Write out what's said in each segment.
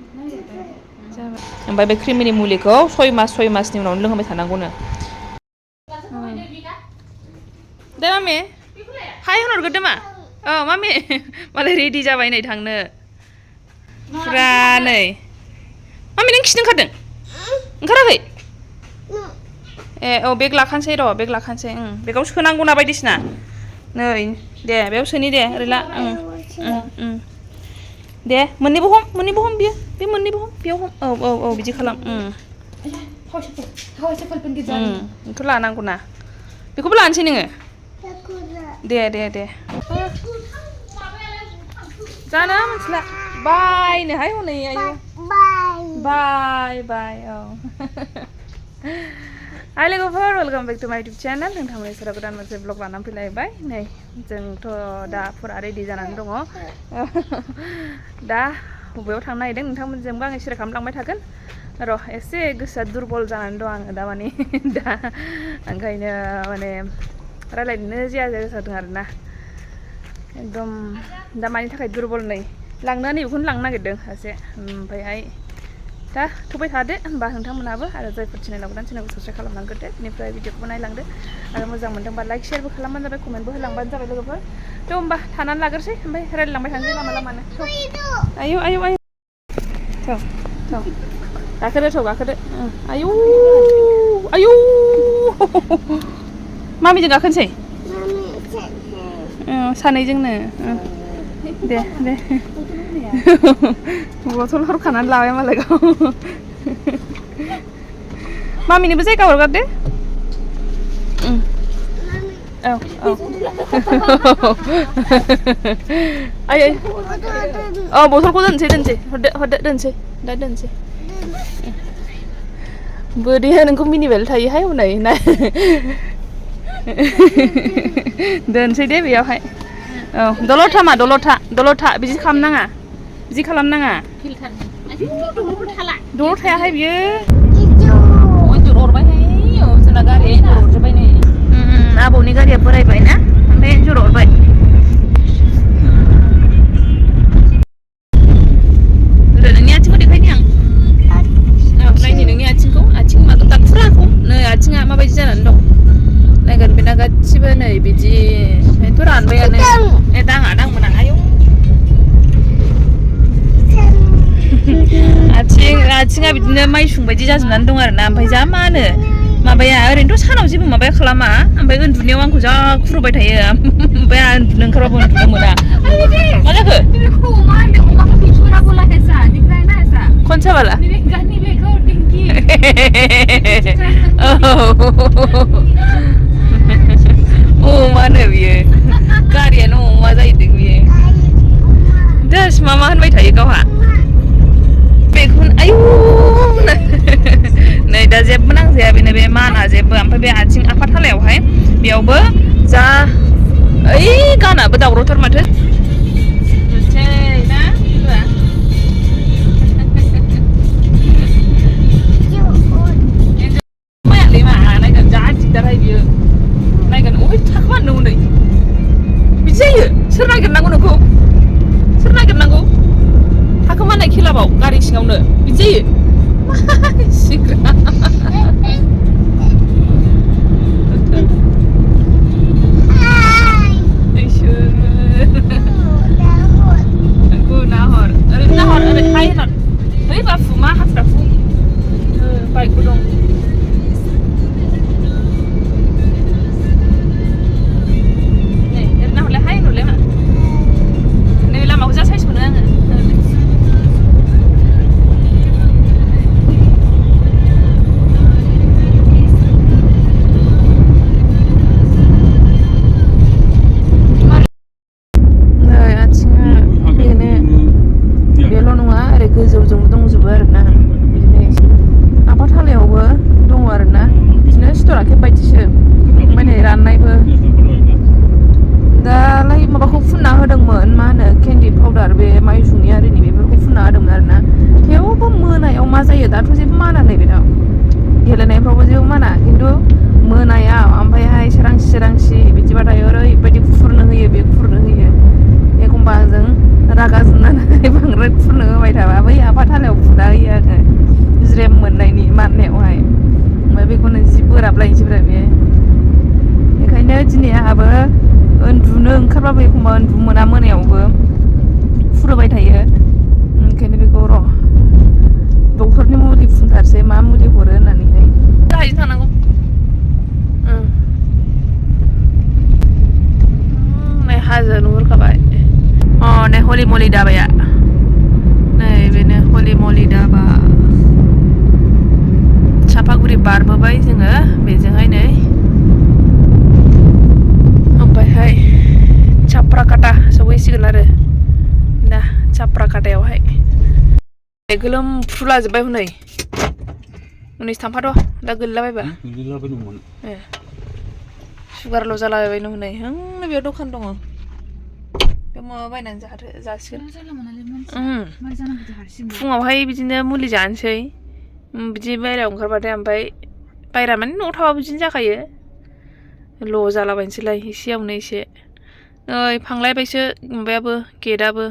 जाबाय ओमफ्राय बे क्रिमिनि मुलिखौ 6 मासनि उनाव लोंहोबाय थानांगौनो दे मामि हाय होनहरगोरदो मा मामि मालाय रेडि जाबाय नै थांनो फुरा नै मामि नों खिनो ओंखारदों ओंखाराखै ए बेग लाखानोसै र' बेग लाखानोसै बेगाव सोनांगौना बायदिसिना नै दे बेयाव सोनि दे ओरै ला दे मोननैबो हम बियो बे मोननैबो हम बेयाव हम औ बिदि खालाम बेथ' लानांगौना बेखौबो लानोसै नोङो दे जानो मिथिला बायनोहाय हनै आयु बाय औ हाय लोगोफोर वेलकाम बेक टु माय इउटुब चेनेल नोंथांमोननि सेराव गोदान मोनसे ब्लग लानानै फैलायबाय नै जोंथ' दा फुरा रेडि जानानै दङ दा बबेयाव थांनो नागिरदों नोंथांमोनजोंबो आङो शेयार खालामलांबाय थागोन र' एसे गोसोआ दुरबल जानानै दं आङो दा माने दा ओंखायनो माने रायलायनोनो जाया जादों आरोना एकदम दा मानि थाखाय दुरबल नै लांनो नैबेखौनो लांनो नागिरदों सासे ओमफ्रायहाय दा थुबाय थादो होनबा नोंथांमोनहाबो आरो जायफोर चेनेलाव गोदान चेनेलखौ साबस्क्राइब खालामलांग्रोदो बेनिफ्राय भिडिअखौबो नायलांदो आरो मोजां मोनदोंबा लाइक शेयारबो खालामबानो जाबाय कमेन्टबो होलांबानो जाबाय लोगोफोर थ' होमबा थानानै लाग्रोसै ओमफ्राय रायलायलांबाय थानोसै लामानो आयौ गाखोदो आयौ मामिजों गाखोनोसै सानैजोंनो दे बथल हरखानानै लाबाय मालाय गाव मामिनोबो जायगा हरगारदो औ बथलखौ दोनसै हरदो दोनसै बोरैहाय नोंखौ मिनिबायल थायोहाय हनै ना दोनसै दे बेयावहाय औ दलर था बिदि खालामनाङा दलर थायाहाय बियो एन्जर अरबायहाय जोंना गारिया एन्जर अरजोब्बाय नै आबौनि गारिया बोरायबाय ना ओमफ्राय एन्जर अरबाय नोंनि आथिंखौ देखायनि आं नायनि नोंनि आथिं दाखुराखौ नै आथिङा माबायदि जानानै दं नायगोन बेना गासिबो नै बिदि बेथ' रानबायानो दांमोना आयौ आथिङा बिदिनो माइसुं बायदि जाजोबनानै दं आरोना ओमफ्राय जा मा होनो माबाया ओरैनोथ' सानाव जेबो माबाया खालामा ओमफ्राय उन्दुनायाव आंखौ जा खुरबाय थायो ओमफ्राय आं उन्दुनो ओंखारबाबो उन्दुनो मोना मा जाखो कौन-सा वाला अमानो बियो गारियानो अमा जाहैदों बियो दास मा होनबाय थायो गावहा बेखौनो आयु नै दा जेबो नांजाया बेनो बे माना जेबो ओमफ्राय बे आथिं आफाथालायावहाय बेयावबो जा ओइ गानाबो दावरावथार माथो सोर नागिरनांगौ नोंखौ थाखोमानाय खेलाबाव गारि सिङावनो बिदि जायो बाफु मा हाफ्राफु बाइकबो दं गोजौजोंबो दंजोबो आरोना बिदिनो आफाथालायावबो दङ आरोना बिदिनो सिथर आखेब बायदिसो ओमफ्राय नै राननायबो दालाय माबाखौ फुनना होदोंमोन मा होनो केन्डि पाउडार बे माइसुंनि आरिनि बेफोरखौ फुनना होदोंमोन आरोना थेवबो मोनायाव मा जायो दाथ' जेबो माना नै बेनाव गेलेनायफ्रावबो जेबो माना खिन्थु मोनायाव ओमफ्रायहाय सोरांसि बिदिबाथाय ओरैबायदि खुरनो होयो एखमबा जों रागा जोंनानै बांद्राय फुनो होबाय थाबा बै आफाथालायाव फुना होयो आङो ज्रेम मोननायनि माननायावहाय ओमफ्राय बेखौनो जि बोराबलायनोसैब्रा बे ओंखायनो दिनै आंहाबो उन्दुनो ओंखारबाबो एखमबा उन्दु मोना मोनायावबो फुरोबाय थायो ओंखायनो बेखौ र' डक्टरनि मुलि फुनथारसै मा मुलि हरो होननानैहाय गाहायजों थांनांगौ नै हाजो नुहुरखाबाय नै हलि मलि दाबाया नै बेनो हलि मलि दाबा सापागुरि बारबोबाय जोङो बेजोंहाय नै ओमफ्रायहाय चाप्राकाटा सहैसिगोन आरो दा चाप्राकाटायावहाय गोलोमफ्रुलाजोब्बाय हनै उनैसो थांफाद' दा गोलैलाबायबा सुगारल' जालाबायबाय हनै बेयाव दखान दङ बेयाव माबा बायनानै जासिगोन फुङावहाय बिदिनो मुलि जानोसै बिदि बायहेरायाव ओंखारबाथाय ओमफ्राय बायहेरा माने न'आव थाबा बिदिनो जाखायो ल' जालाबायनोसैलाय एसेयावनो एसे नै फांलायबायसो माबायाबो गेटआबो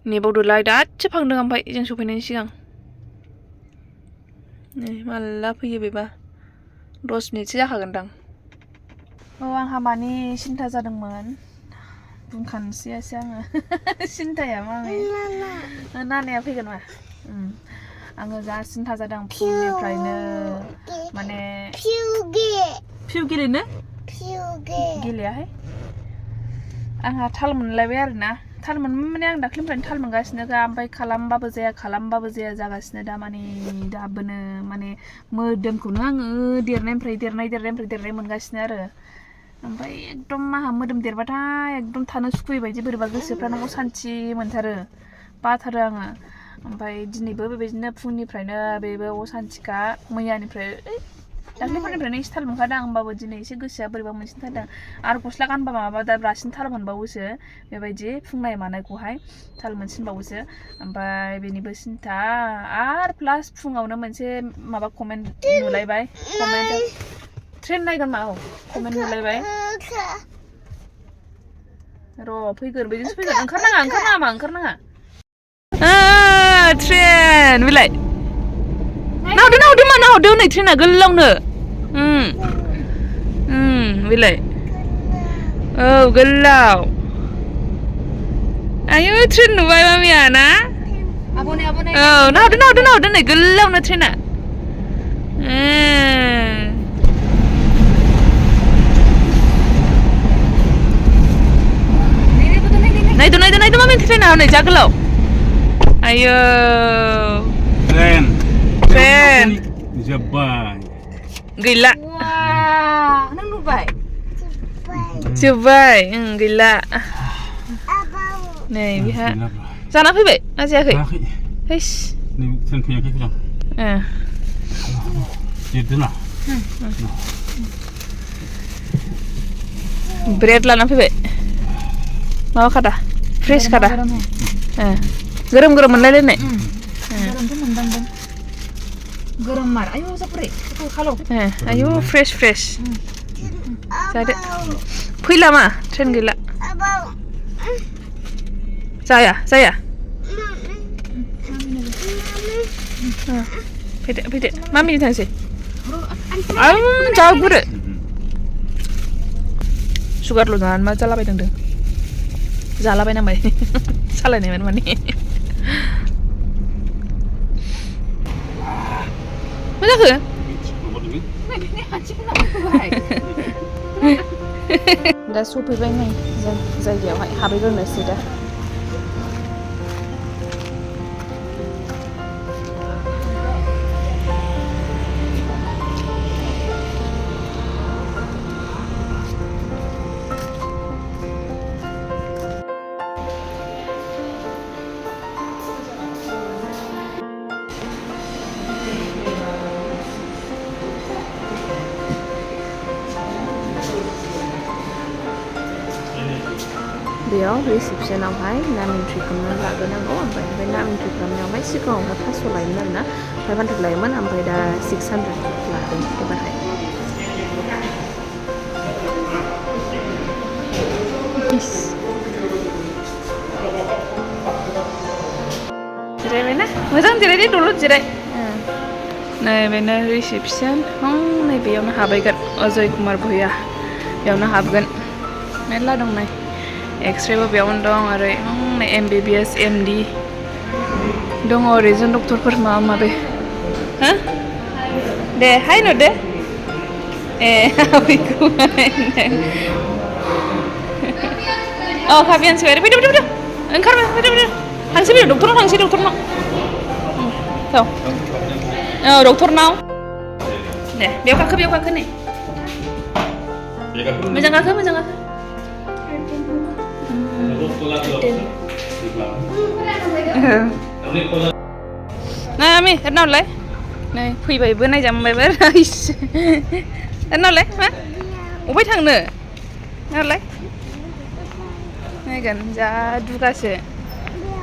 नेबावदोलाय दासो फांदों ओमफ्राय जों सफैनायनि सिगां नै माला फैयो बेबा 10 मिनिटसो जाखागोनदां आंहा मानि सिन्था जादोंमोन बुंखानोसैयासो आङो सिन्थाया मामि नानाया फैगोन मा आङो जा सिन्था जादों फुंनिफ्रायनो माने फिउ गेलेनो गेलेयाहाय आंहा थाल मोनलायबाय आरोना थाल मोनबाय माने आं दाख्लिनिफ्रायनो थाल मोनगासिनोखा ओमफ्राय खालामबाबो जाया जागासिनो दा माने दाबोनो माने मोदोमखौनो आङो देरनाय मोनगासिनो आरो ओमफ्राय एकदम आंहा मोदोम देरबाथाय एकदम थानो सुखुयै बायदि बोरैबा गोसोफ्रानो असान्थि मोनथारो बाथारो आङो ओमफ्राय दिनैबो बेबायदिनो फुंनिफ्रायनो बेबो असान्थिखा मैयानिफ्राय दाख्लिफोरनिफ्रायनो एसे थाल मोनखादों होमबाबो दिनै एसे गोसोआ बोरैबा मोनसिनथारदों आरो गस्ला गानबा माबा दा रासिन थाल मोनबावोसो बेबायदि फुंनाय मानायखौहाय थाल मोनसिनबावोसो ओमफ्राय बेनिबो सिन्था आरो प्लास फुङावनो मोनसे माबा कमेन्ट नुलायबाय ट्रेन नायगोन मा कमेन्ट नुलायबाय र' फैगोन बेजोंसो फैगोन ओंखारनाङा ट्रेन बेलाय नाहरदो नै ट्रेना गोलावनो बेलाय औ गोलाव आयौ ट्रेन नुबाय मामिया ना औ नाहरदो नै गोलावनो ट्रेना नायदो मामि ट्रेना हनै जा गोलाव आयौ ट्रेन जोब्बाय गैला नों नुबाय जोब्बाय गैला नै बिहा जाना फैबाय ना जायाखै हैस ट्रेन फैयाखै देरदोना ब्रेड लाना फैबाय माबा खादा फ्रेस खादा गरम मोनलायलायनाय गरम मार आयौ जापुरे खालो आयौ फ्रेस जादो फैला मा ट्रेन गैला जाया फैदो मामिनि थांसै जा गुरो सुगारल' जानानै मा जालाबायदों जालाबायनांबाय सालायनायमोन माने मा जाखो दा सफैबाय नै जों जायगायावहाय हाबैग्रोनोसै दा बेयाव रिसेपसनावहाय नाम एन्ट्रि खालामनानै लाग्रोनांगौ ओमफ्राय बे नाम एन्ट्रि खालामनायावहाय सिगाङावहाय 500 लायोमोन आरोना 500 लायोमोन ओमफ्राय दा 600 लादों एबारहाय जिरायबायना मोजां जिरायदे दलद जिराय नै बेनो रिसेपसन नै बेयावनो हाबहैगोन अजय कुमार भुइया बेयावनो हाबगोन मेरला दं नै एक्सरेबो बेयावनो दं ओरै नै MBBS MD दङ ओरैजों डक्टरफोर माबा माबि हो दे हाय नुदो ए आबैखौ खाबियानसो फैदो फैदो फैदो ओंखारबाय फैदो फैदो थांसै फैदो डक्टरनाव थांसै डक्टरनाव डक्टरनाव दे बेयाव गाखो नै मोजां गाखो नै आमि एरनावलाय नै फैबायबो नायजामोनबायबो एरनावलाय मा अबाय थांनो नालाय नायगोन जा दुगासो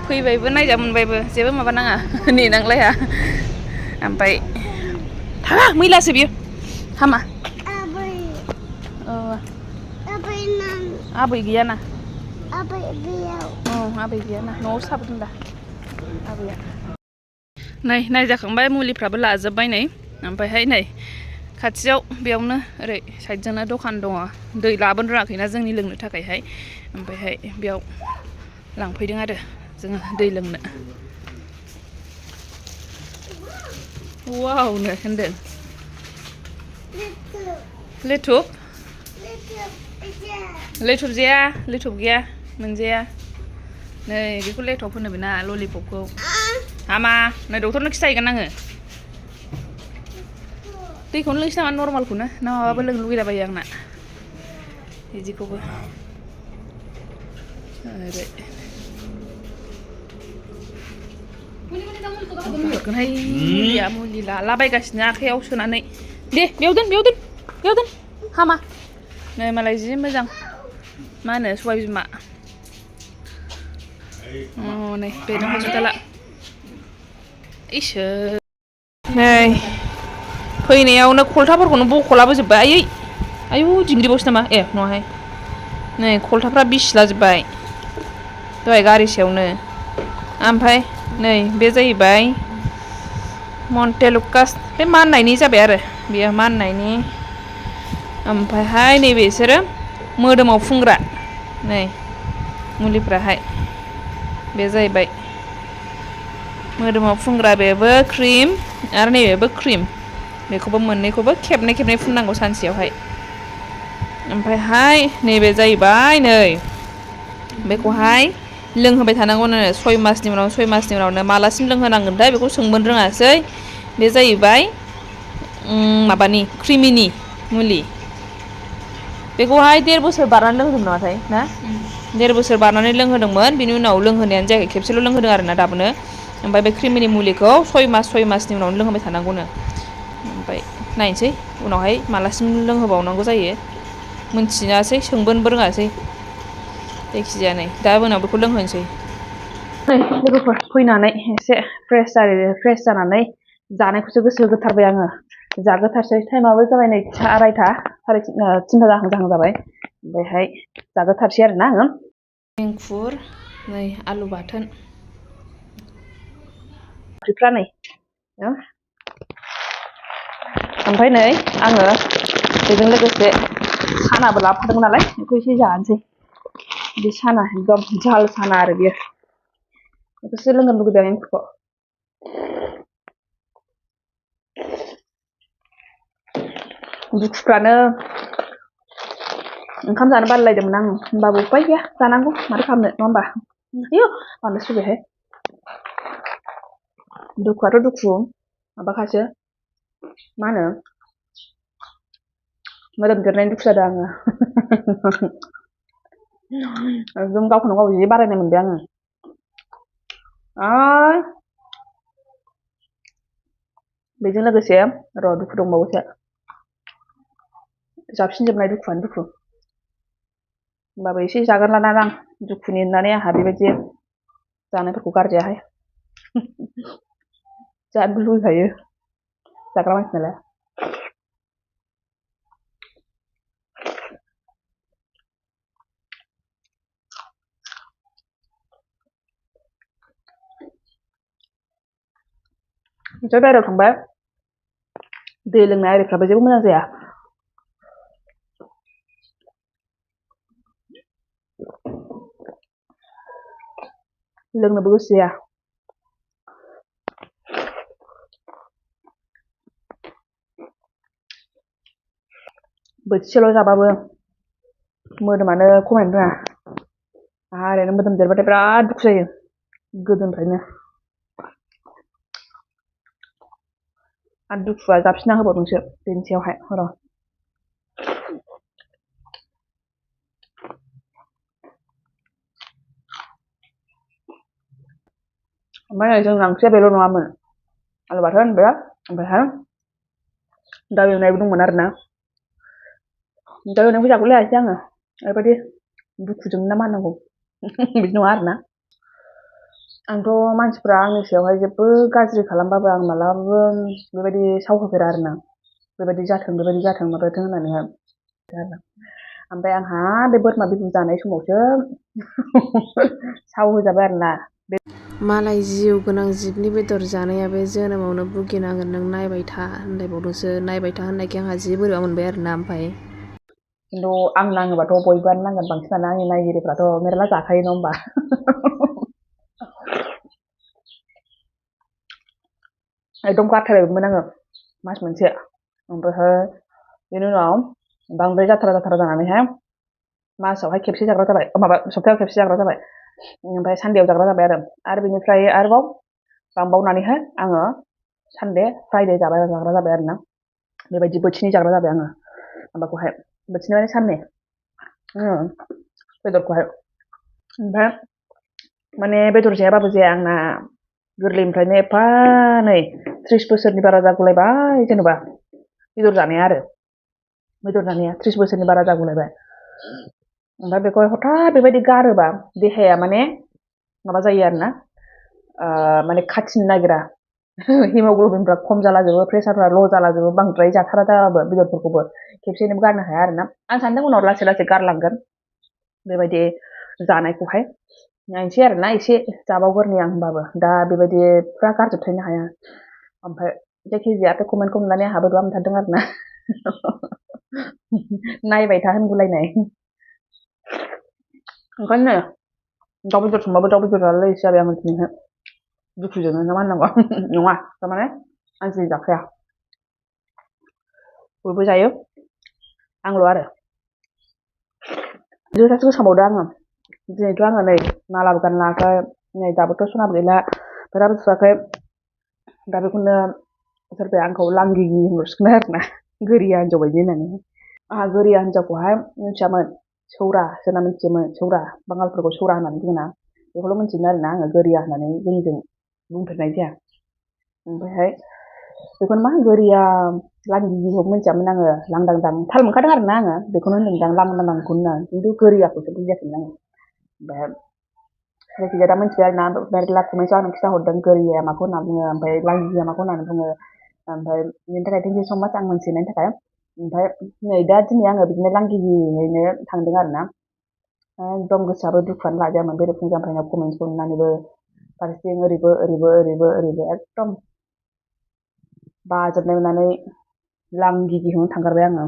फैबायबो नायजामोनबायबो जेबो माबा नाङा नेनांलाया ओमफ्राय थाङा मैलासो बियो हामा आबै गैयाना आबै गैयाना न'आव साबोदों दा आबैया नै नायजाखांबाय मुलिफ्राबो लाजोब्बाय नै ओमफ्रायहाय नै खाथियाव बेयावनो ओरै साइडजोंनो दखान दङ दै लाबोनो रोङाखैना जोंनि लोंनो थाखायहाय ओमफ्रायहाय बेयाव लांफैदों आरो जोङो दै लोंनो वावनो होनदों लेथुब लेथुब गैया मोनजाया नै बेखौ लेथुब होनो बेना ललिपपखौ हामा नै डक्टरनो खिथाहैगोन आङो दैखौनो लोंसै नामा नर्मालखौनो ना माबाबो लोंनो लुगैलाबायो आंना बिदिखौबो ओरै हरगोनहाय मुलि लालाबायगासिनो आखाइयाव सोनानै दे बेयाव दोन हामा नै मालाय जि मोजां मा होनो सबाय बिमा नै बेनो हस्पिटाला इसोर नै फैनायावनो खलथाफोरखौनो बख'लाबोजोब्बाय आयु दिंग्रिबावसो नामा ए नङाहाय नै खलथाफ्रा बिसिलाजोब्बाय दहाय गारि सायावनो ओमफ्राय नै बे जाहैबाय मन्टेलुकास बे माननायनि जाबाय आरो बेयो माननायनि ओमफ्रायहाय नैबे बिसोरो मोदोमाव फुनग्रा नै मुलिफ्राहाय बे जाहैबाय मोदोमाव फुनग्रा बेबो क्रिम आरो नैबेबो क्रिम बेखौबो मोननैखौबो खेबनै फुननांगौ सानसेयावहाय ओमफ्रायहाय नैबे जाहैबाय नै बेखौहाय लोंहोबाय थानांगौनो 6 मासनि उनावनो मालासिम लोंहोनांगोनथाय बेखौ सोंबोनो रोङासै बे जाहैबाय माबानि क्रिमिनि मुलि बेखौहाय 1.5 बोसोर बारनानै लोंहोदोंमोन नामाथाय ना 1.5 बोसोर बारनानै लोंहोदोंमोन बिनि उनाव लोंहोनायानो जायाखै खेबसेल' लोंहोदों आरोना दाबोनो ओमफ्राय बे क्रिमिनि मुलिखौ 6 मासनि उनावनो लोंहोबाय थानांगौनो ओमफ्राय नायनोसै उनावहाय मालासिम लोंहोबावनांगौ जायो मोनथियासै सोंबोनोबो रोङासै जायखिजाया नै दा मोनायाव बेखौ लोंहोनोसै नै लोगोफोर फैनानै एसे फ्रेस जानानै जानायखौसो गोसो होथारबाय आङो जागोथारसै टाइमाबो जाबाय नै 2:30 3:30 जाहां जाबाय ओमफ्रायहाय जागोथारसै आरोना आङो एंखुर नै आलु बाथोन ओंख्रिफ्रा नै ओमफ्राय नै आङो बेजों लोगोसे सानाबो लाबोफादोंमोन नालाय बेखौ एसे जानोसै बे साना एकदम झाल साना आरो बियो बेखौसो लोंनो लुगैदों एंखुरखौ दुखुफ्रानो ओंखाम जानो बालायदोंमोन आं होमबाबो उपाय गैया जानांगौ माथो खालामनो नङा होमबा आयौ बांद्राय सुबायहाय दुखुआथ' दुखु माबाखासो मा होनो मोदोम देरनायनि दुखु जादों आङो एकदम गावखौनो गाव जि बारायनाय मोनबाय आङो बेजों लोगोसे र' दुखु दंबावोसो जाबसिनजोबनाय दुखुआनो दुखु होमबाबो एसे जागोनलाना आं दुखुनि होननानै आंहा बेबायदि जानायफोरखौ गारजायाहाय जानो लुगैखायो जाग्रा मानसि नालाय ओमफ्राय बाहेरायाव थांबा दै लोंनाय आरिफ्राबो जेबो मोजां जाया। लोंनोबो गोसो जाया। बोथिसेल' जाबाबो मोदोमानो खमायनो रोङा। आहा ओरैनो मोदोम देरबाथाय बिराद दुखु जायो गोदोनिफ्रायनो। आरो दुखुआ जाबसिनना होबावदोंसो बेनि सायावहाय र'। ओमफ्राय जोंना ओंख्रिया बेल' नङामोन। आलु बाथोन ओमफ्राय ओमफ्रायहाय दाउ एवनायबो दंमोन आरोना। दाउ एवनायखौ जागुलायासै आङो। ओरैबायदि दुखुजों ना मा होननांगौ बिदि नङा आरोना। आंथ' मानसिफ्रा आंनि सायावहाय जेबो गाज्रि खालामबाबो आं मालाबाबो बेबायदि सावहोफेरा आरोना। बेबायदि जाथों माबाथों होननानैहाय ओमफ्राय आंहा बे बोरमा बिबु जानाय समावसो सावहोजाबाय आरोना। मालाय जिउ गोनां जिबनि बेदर जानाया बे जोनोमावनो भुगिनांगोन नों नायबाय था होनलायबावदोंसो। नायबाय था होननायखाय आंहा जि बोरैबा मोनबाय आरोना। ओमफ्राय खिन्थु आं नाङोबाथ' बयबोआनो नांगोन, बांसिनानो आंनि नायगिरिफ्राथ' मेरला जाखायो नङा होमबा। एकदम गारथारबायमोन आङो मास मोनसे। ओमफ्रायहाय बेनि उनाव बांद्राय जाथारा जानानैहाय मासावहाय खेबसे जाग्रा जाबाय, माबा सप्तायाव खेबसे जाग्रा जाबाय। ओमफ्राय सानदेआव जाग्रा जाबाय आरो बेनिफ्राय आरोबाव बांबावनानैहाय आङो सानदे फ्राइडे जाग्रा जाबाय आरोना। बेबायदि बोथिनै जाग्रा जाबाय आङो माबाखौहाय, बोथिनै माने साननै बेदरखौहाय। ओमफ्राय माने बेदर जायाबाबो जाया आंना गोरलैनिफ्रायनो एफा नै 30 बोसोरनि बारा जागुलायबाय जेनेबा बेदर जानाया 30 बोसोरनि बारा जागुलायबाय। ओमफ्राय बेखौहाय हथात बेबायदि गारोबा देहाया माने माबा जायो आरोना, माने खाथिनो नागिरा। हिमग्ल'बिनफ्रा खम जालाजोबो, प्रेसारफ्रा ल' जालाजोबो, बांद्राय जाथारा जाबाबो बेदरफोरखौबो खेबसेनोबो गारनो हाया आरोना। आं सानदों उनाव लासै लासै गारलांगोन बेबायदि जानायखौहाय। नायनोसै आरोना एसे जाबावगोरनि आं होनबाबो। दा बेबायदि फुरा गारजोबथारनो हाया। ओमफ्राय जायखिजायाथ' कमेन्ट नुनानै आंहा बोरैबा मोनथारदों आरोना। नायबाय था होनगुलायनाय। ओंखायनो दाउ बेदर संबाबो दाउ बेदर जालायलायसो जाबाय आङो दिनैहाय। दुखुजोंनो ना मा होननांगौ। नङा थारमाने आं दिनै जाखाया, बयबो जायो, आंल' आरो। जोसासो गोसोखांबावदों आङो। दिनैथ' आङो नै मालाबो गानलाङाखै, नै दाबोथ' सनाबो गैला, फोराबो सुवाखै। दा बेखौनो सोरबाया आंखौ लांगिगि होनहरसिगोन आरोना, गोरिया हिनजाव बायदि होननानै। आंहा गोरिया हिनजावखौहाय मिथियामोन, सौरासो होनना मिथियोमोन। सौरा, बांगालफोरखौ सौरा होननानै बुङोना, बेखौल' मिथियोमोन आरोना आङो, गोरिया होननानै जोंजों बुंफेरनाय जाया। ओमफ्रायहाय बेखौनो मा गोरिया लांगिगिखौ मिथियामोन आङो, लांदांदां थाल मोनखादों आरोना आङो, बेखौनो होनदोंदां लांदांदांखौनो, खिन्थु गोरियाखौसो बुजियाखैमोन आङो। ओमफ्राय जायखिजाया दा मिथिबाय आरोना, मेरला कमेन्टआव आंनो खिन्थाहरदों गोरियाया माखौ होनना बुङो, ओमफ्राय लांगिगिया माखौ होननानै बुङो। ओमफ्राय बेनि थाखाय थेंक इउ स' माच आं मोनथिनायनि थाखाय। ओमफ्राय नै दा दिनै आङो बिदिनो लांगिगियैनो थांदों आरोना। एकदम गोसोआबो दुखुआनो लाजायामोन बे फुंजानिफ्रायनो कमेन्टसखौ नुनानैबो, फारसेथिं ओरैबो एकदम बाजोबनाय मोननानै लांगिगिखौनो थांगारबाय आङो।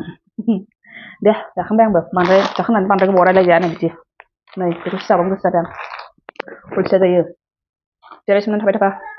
दे जाखांबाय आंबो, बांद्राय जाखांनानै बांद्राय गोबाव रायलायजाया नै बिदि। नै बेखौसो जाबावनो गोसो जादों आं, अलसिया जायो। जिरायसोमनानै थाबाय थाबा।